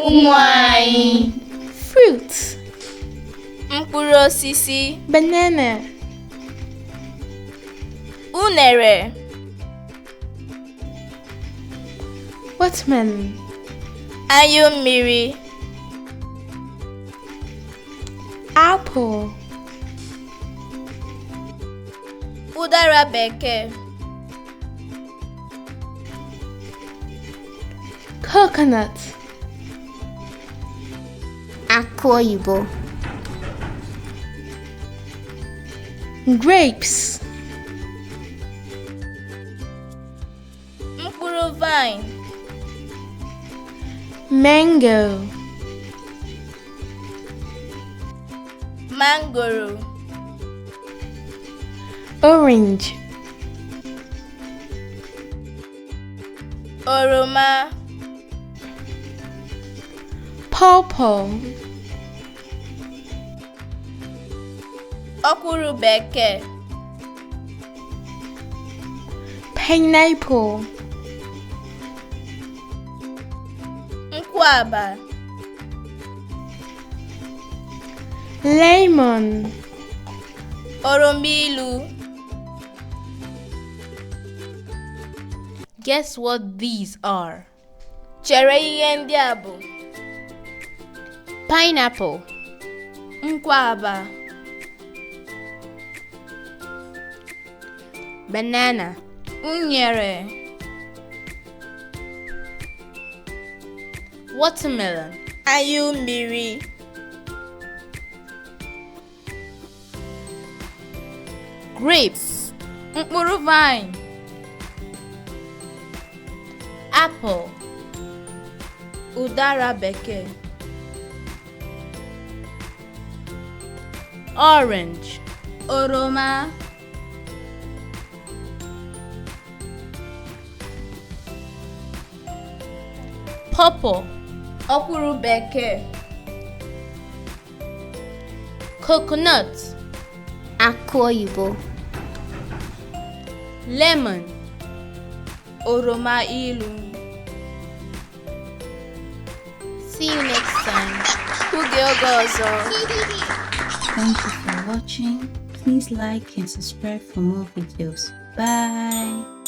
Ụmụ anyị. Fruits. Mkpụrụ osisi. Banana. Unere. Watermelon. Anyụ mmiri. Apple. Ụdara bekee. Coconut. Akụ oyibo. Grapes. Mkpụrụ vaịn. Mango. Mangoro. Orange. Oroma. Pawpaw. Ọkwụrụ bekee. Pineapple. Nkwụaba. Lemon. Oroma ilu. Guess what these are? Chere ihe ndị a bụ. Pineapple. Nkwụaba. Banana. Unere. Watermelon. Anyụ mmiri. Grapes. Mkpụrụ vaịn. Apple. Ụdara bekee. Orange. Oroma. Pawpaw. Ọkwụrụ bekee. Coconut. Akụ oyibo. Lemon. Oroma ilu. See you next time. Hụ gị oge ọzọ. Thank you for watching. Please like and subscribe for more videos. Bye.